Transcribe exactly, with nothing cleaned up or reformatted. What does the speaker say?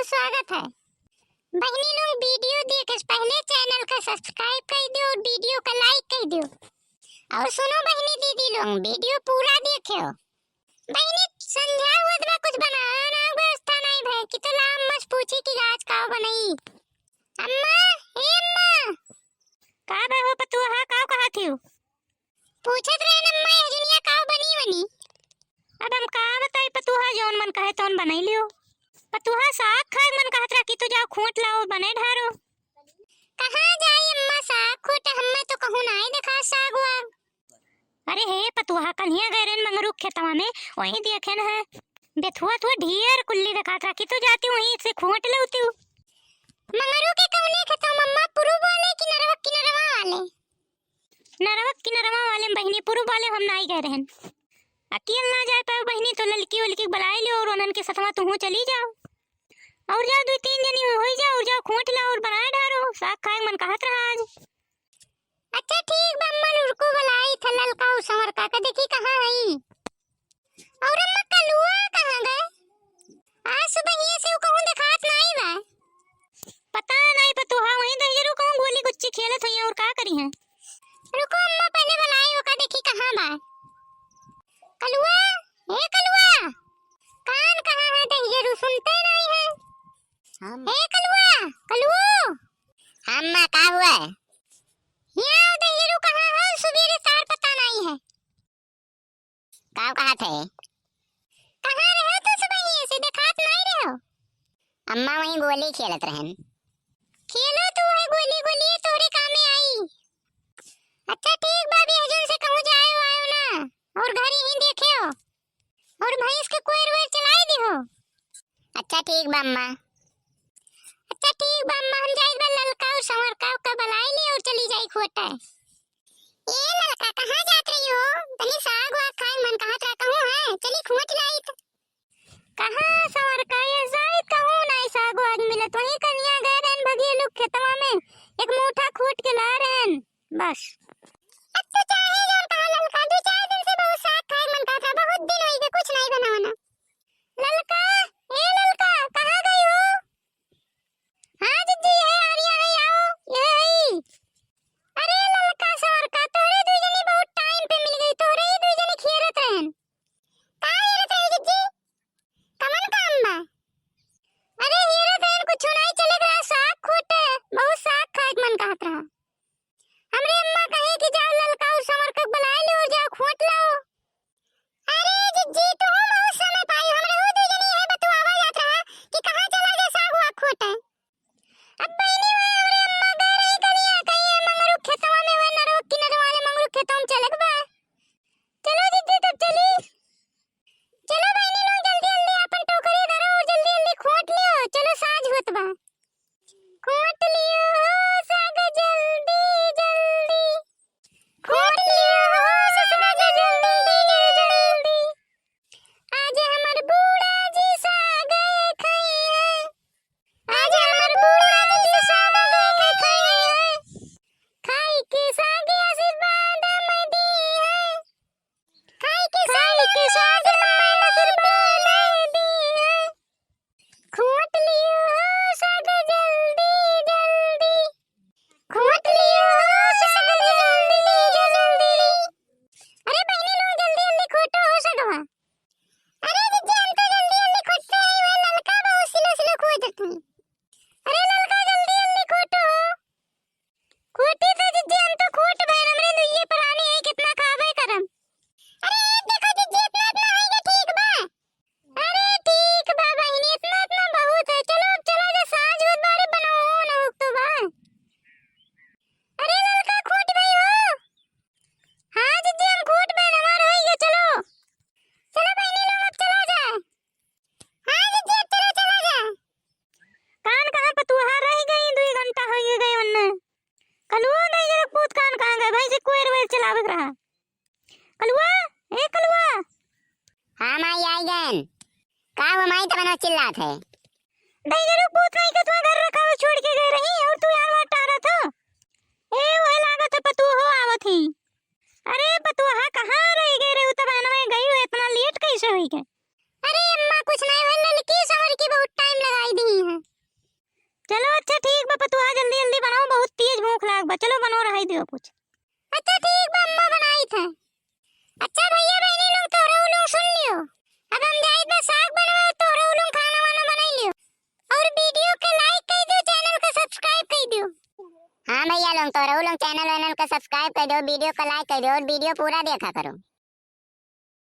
स्वागत है। बहिनी लोग, video देखे से पहले channel का subscribe कइ दियो और video का like कइ दियो। और सुनो बहिनी दीदी लोग, video पूरा देखेउ। बहिनी, संझा होत बा, कुछ बनावे ना व्यवस्था नाहीं भए कि तो ला अम्मा से पूछी कि आज काव बनई। अम्मा, ए अम्मा। का बे हो पतोहा, काव कहत हिउ? पूछत रहेन अम्मा, यह जुनिया काव बनी वनी। अब हम का बताई पतोहा, जौन मन कहे तौन बनाई लियो। पतोहा, साग खाए मन कहत रहा कि तू जाओ खोट लाओ, बने ढारो। कहाँ जाई अम्मा साग खोटे, हम्मे तो कहूँ नाहीं देखा साग वाग। अरे हे पतोहा, कन्हिया गए रहेन मंगरू के खेतवा में, वहीं देखेन है। बेथुआ तो ढेर कुल्ली देखात रहा कि तू जाती वहीं से खोट लेती। मंगरू के कौने खेतवा अम्मा, पुरुब वाले कि नरवा किनरवा वाले? नरवा किनरवा वाले में बहिनी, पुरुब वाले हम नाहीं गए रहेन। अकेल ना जाए पाए बहिनी, तो ललकी उलकी बुलाए लियो और उन्हन के सथवा तुहूँ चली जाओ। और जाओ दुइ तीन जनी होई जाओ और जाओ खोट लाओ और बनाए ढारो, साग खाए मन कहत रहा आज। अच्छा ठीक बा अम्मा, रुको बुलाई था ललका और संवरका के, देखी कहाँ हई। और अम्मा कलुआ कहाँ गए? आज सुबहिया से उ कहूँ देखात नाहीं बा। पता नाहीं पतोहा, वहीं दहिजरू कहूँ गोली गुच्ची खेलत होइहैं और का करिहैं। रुको अम्मा पहले बुलाई ओका, देखी कहाँ बा। कलुआ, ए कलुआ, कान कहाँ है दहिजरू, सुनते नाहीं है। हम ए कलुआ, कलुओ। हाँ अम्मा, का हुआ है? यहाँ दहिजरू कहाँ है, सुबेरे सार पता नाहीं है। काव कहत है? कहाँ रहो तू सुबहिये से, देखात नाहीं रहो। अम्मा वहीं गोली खेलत रहेन। खेलो तू है गोली, गोली तोहरे कामे आई। अच्छा ठीक बा, अभी हजून से कहूँ जाए आयो ना, और घर यहीं देखेउ, और भैंस के कोयर वोयर चलाई दिहो। अच्छा ठीक बा अम्मा। अच्छा ठीक बा अम्मा, हम जाइत बा ललका और संवरका का बुलाई ली और चली जाई खोटे। ए ललका, कहाँ जात रही हो? तनी साग वाग खाए मन कहत रहा, कहूँ है, चली खोट लाइत। कहाँ संवरका, ये जाइत कहूँ नाहीं साग वाग मिलत, वहीं कन्हिया गए रहेन भगिया लोग खेतवा में, एक मूठा खोट के लाए रहेन, बस। अब तो चाहे जौन कहा ललका, दुइ चार दिन से बहुत साग खाए मन कहत रहा, बहुत दिन होई गए कुछ नाहीं बना वना। ललका, ए ललका, कहाँ गई हो? हाँ जिज्जी, यह आ रही है, आओ, यह आई। अरे ललका संवरका, तोहरे दुइ जनी बहुत time पे मिल गई, तोहरे ही दुइ जनी खेलत रहेन। का हेरत रहे जिज्जी? कमन काम बा? अरे हेरत रहेन कुछ नाहीं, चले रहा साग खोटे, बहुत साग खाए के मन कहत रहा। हमरे अम्मा कहे कि जाओ ललका और संवरका के बुलाए लो और जाओ खोट लाओ। अरे जिज्जी, तू बहुत समय पाई, हमरे वो दुइ जनी है बतुआवा जात रहा कि कहाँ चला जाए साग वाग खोटे। अब बहिनी हुए हमरे अम्मा गए रही कनिया कहीं है मंगरू खेतवा में, हुए नरवा किनरवा वाले मंगरू खेतवा में चलक बा। चलो जिज्जी तब चली। चलो बहिनी लोग जल्दी जल्दी अपन टोकरी धरो और जल्दी जल्दी खोट लियो, चलो साँझ होत बा। खोट लियो हो साग जल्दी जल्दी, खोट लियो हो साग जल्दी जल्दी। आज हमर बूढ़ा जी साग खइहैं, आज हमर बूढ़ा जी साग खइहैं। खाई के साग आशीर्वाद हम दी है, खाई के साग आशीर्वाद हम दी है। खोट लियो हो साग जल्दी जल्दी, खोट लियो हो साग जल्दी जल्दी। अरे बहिनी लोग जल्दी जल्दी खोटो हो सगवा। अरे जिज्जी हम तो जल्दी जल्दी खोटते हैं, वह ललका बहुत slow slow खोटत है। अरे ललका जल्दी जल्दी खोटो हो। खोटी तो जिज्जी हम तो खोट बहन, हमरे दुइये परानी है, कितना खाबे करम। अरे देखो जिज्जी इतना इतना है कि ठीक बा। अरे ठीक बा बहिनी, इतना इतना बहुत है। चलो अब चला जा, साँझ होत बारे बनाओ ना हो तो बा। अरे ललका खोट भाई हो। हाँ जिज्जी हम खोट बहन, हमार होई गया, चलो। चलो बहिनी लोग अब चला जा। हाँ जिज्जी अब चलो चला जा। कान कहाँ पतुहा रह गई, दुइ घंटा होई गए उन्ने। कलुआ नहीं जरा पूत कान कहाँ गए, भाई से कोयर वोयर चलावे के रहा। कलुआ, ए कलुआ। हाँ माई, आई गएन। का हुआ माई, तमन चिल्लात है? दहिजरू पूत माई के तुम्हारे घर रखा हुआ छोड़ के गए रही और तू यार वार टारत हो। ए, वह लागत है पतोहो आवत ही। अरे पतोहा, कहाँ रह गए रहे? तब आना में गई हो, इतना late कैसे हुई के? अरे अम्मा, कुछ नहीं भइल, ललकी संवरकी बहुत time लगाई दी है। पर। चलो बनो रहाई दियो कुछ। अच्छा ठीक बा अम्मा, बनाइत है। अच्छा भइया बहिनी लोग, तोहरा लोग सुन लियो, अब हम जाइत बा साग बनवा, तोहरा लोग खाना वाना बनाई लियो। और video के like कइ दियो, channel का subscribe कइ दियो। हाँ भइया लोग, तोहरा लोग channel वैनल का subscribe कइ दियो, video का like कइ दियो और video पूरा देखा करो।